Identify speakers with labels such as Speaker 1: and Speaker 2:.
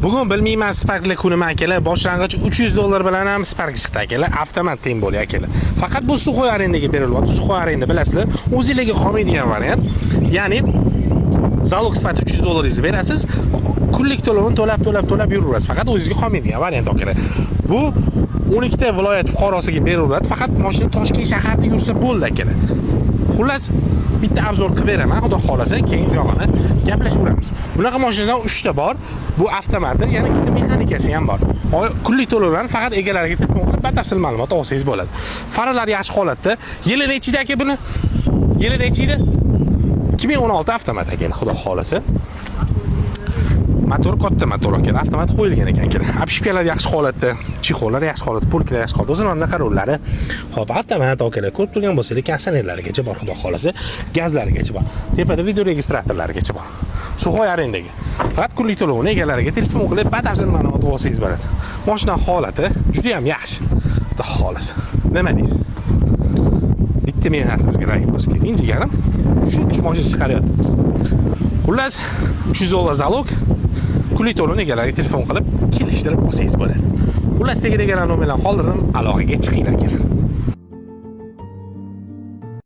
Speaker 1: Bugun bilmayman, Sparkli kunimi, akalar, boshlang'ich 300 dollar bilan ham Spark chiqdi, akalar, avtomat teng bo'ldi, akalar. Faqat bu сухой arendaga berilyapti. Сухой arenda, bilasizlar, o'zingizlarga qolmaydigan variant. Ya'ni залог sifatida 300 dollaringizni berasiz, kunlik to'lovini to'lab, to'lab, to'lab yuraverasiz. Faqat o'zingizga qolmaydigan variant, akalar. Bu 12 ta viloyat fuqarosiga berilaveradi. Faqat mashina Toshkent shahrida yursa bo'ldi, akalar. Xullas, bitta обзор qilib beraman, xudo xohlasa, keyin u yog'ini gaplashaveramiz. Bunaqa mashinadan 3 ta bor. Bu avtomati, yana ikkita mexanikasi ham bor. Kunlik to'lovlarni faqat egalariga telefon qilib batafsil ma'lumot olsangiz bo'ladi. Faralar yaxshi holatda. Yili nechida, aka, buni? Yili nechida? 2016 avtomat, aka, xudo xohlasa. Motor katta motor ekan, avtomat qo'yilgan ekan, aka. Обшивка lar yaxshi holatda, чехол lar yaxshi holatda, полка lar yaxshi holatda. O'zini bunaqa rullari. Xo'p, avtomat, akalar, ko'rib turgan bo'lsangiz, konditsionerlarigacha bor, xudo xohlasa, gazlarigacha bor. Tepada video registratorlarigacha bor. Сухой arendaga. Faqat kunlik to'lovini egalariga telefon qilib batafsil ma'lumot olsangiz bo'ladi. Mashina holati juda ham yaxshi. Xudo xohlasa. Nima deysiz? Bitta mehnatimizga layk bosib keting, jigarim. Shuncha mashina chiqaryapmiz. Xullas, 300 dollar залог, kunlik to'lovni egalariga telefon qilib kelishtirib olsangiz bo'ladi. Xullas, tagida egalar nomerlarni qoldirdim, aloqaga chiqinglar, keling.